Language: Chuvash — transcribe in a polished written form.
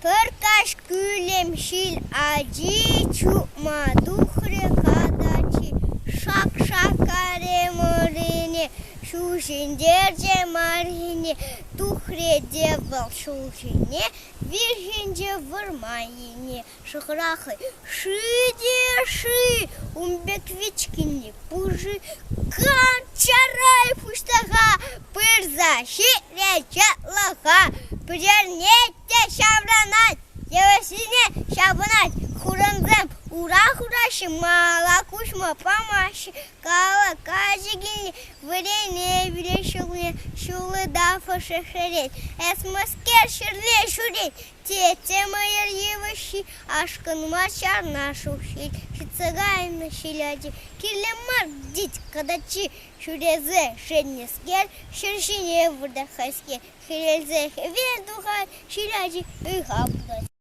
Пӗр каҫ кӳлӗм ҫил ачи чупма тухрӗ катаччи, шак-шак карӗ мӑррине, ҫӳҫентерчӗ Марине. Тухрӗ те вӑл ҫул ҫине, вирхӗнчӗ вӑрман енне. Шӑхӑрахлӑ ши те ши, ун пек вичкӗнни пуши кам чарай пуҫтаха пырса ҫитрӗ чӑтлӑха, пӗҫернет те ҫаврӑнать, йывӑҫсене ҫапӑнать. Хурӑнсем ура хураҫҫӗ, мала куҫма памаҫҫӗ. Кала, каҫӑ килни вӗрене виле ҫулне ҫуллӑ та фӑшӑхӗрет. Эс мӗскер ҫӗрле ҫӳрет, Тете мӑйӑр йывӑҫҫи ашкӑнма чарна шуххи ҫитсе кайнӑ ҫил ачи. Кирлӗ мар, тет катаччи, ҫӳресе шетнӗскер, ҫӗр ҫине выртать хайскер. Хӗрелсе хӗвел тухать, ҫил ачи ыйха путать.